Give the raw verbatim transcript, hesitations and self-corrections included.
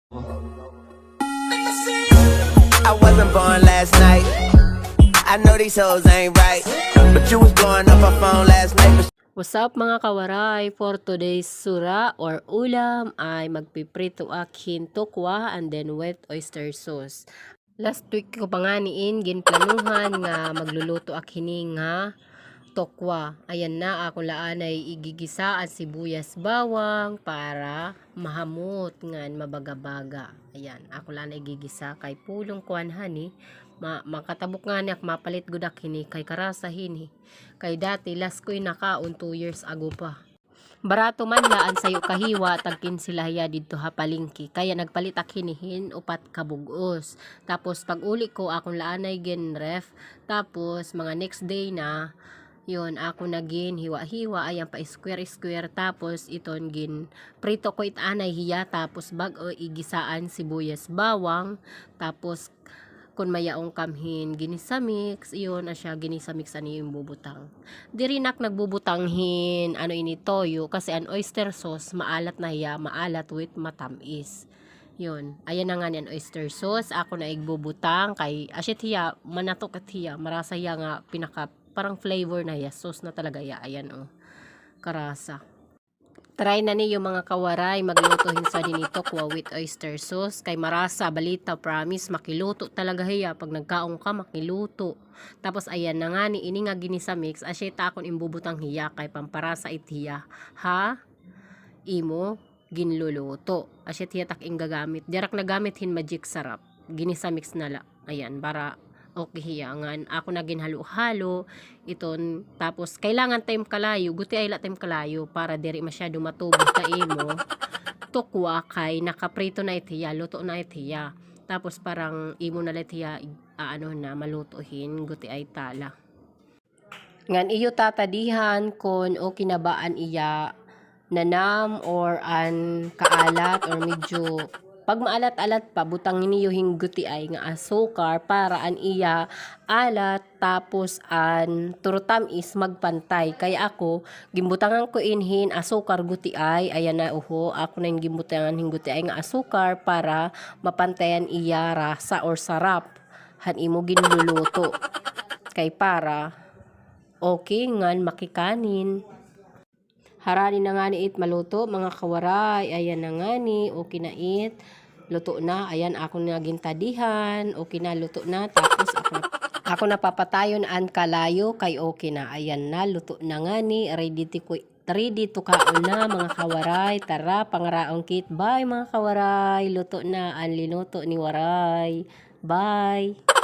I wasn't born last night. I know these hoes ain't right, but you was blowing up her phone last night. But What's up, mga kawaray? For today's sura or ulam ay magpiprito ak hin tokwa and then with oyster sauce. Last week ko pa ngani in ginplanuhan nga magluluto ak hini nga tokwa. Ayan na, ako la anay igigisa an sibuyas bawang para mahamot ngan mabaga-baga. Ayan, ako la anay igigisa kay pulong kuan hani. Ma-, makatabok ngani ak mapalit gud ak hini kay karasa hini. Kay dati, last ko in nakaon, two years ago pa. Barato man la an sayo ka hiwa, tag kinse la hiya didto ha palengke. Kaya nagpalit ak hini hin upat ka bug-os. Tapos pag-uli ko, akon la anay ginref. Tapos mga next day na, yun, ako na ginhiwa-hiwa, ayan pa square-square. Tapos iton ginprito ko it anay hiya. Tapos bag-o igisa an sibuyas bawang. Tapos kon mayaon kam hin ginisa mix, iyon asya ginisa mix an iyo imbubutang. Diri na ak nagbubutang hin, ano ini, toyo, kasi an oyster sauce, maalat na hiya, maalat with matam-is. Yun. Ayan na ngani an oyster sauce. Ako na igbubutang kay asya it hiya, manatok it hiya, marasa hiya nga pinaka, parang flavor na hiya, sauce na talaga hiya. Ayan, oh. Karasa. Try na niyo, mga kawaray, magluto hin sudden ini tokwa with oyster sauce. Kay marasa, balita, promise, makiluto talaga hiya. Pag nagkaon ka, makiluto. Tapos, ayan na ngani, ini nga ginisa mix, asya it akon imbubutang hiya, kay pamparasa it hiya. Ha? Imo ginluluto. Asya it hiya tak inggagamit. Diri ak nagamit hin Magic Sarap. Ginisa mix na la. Ayan, para okay hiya. Ngan ako na ginhalo-halo iton, tapos kailangan time kalayo, gutiay la time kalayo para diri masyado matubo ta imo tokwa kay nakaprito na it hiya, luto na it hiya. Tapos parang imo na la it hiya, aano na, maluto hin gutiay tala. Ngan iyo tatadihan kon okay na ba an iya nanam or an kaalat or medyo pag maalat-alat pa, butangi niyo hin gutiay nga asukar para an iya alat tapos an turtam-is magpantay. Kay ako, ginbutangan ko in hin asukar gutiay, ayan na, uho, ako na in ginbutangan hin gutiay nga asukar para mapantay an iya rasa or sarap han imo ginluluto. Kay para okay ngan makikanin. Harani na ngani it maluto, mga kawaray. Ayan na ngani, okay na it. Luto na. Ayan, ako na gintadihan. Okay na, luto na. Tapos ako, ako na papatayon an kalayo kay okay na. Ayan na, luto na ngani. Ready to, ready to kaon na, mga kawaray. Tara, pangaraon kit. Bye, mga kawaray. Luto na an linuto ni Waray. Bye.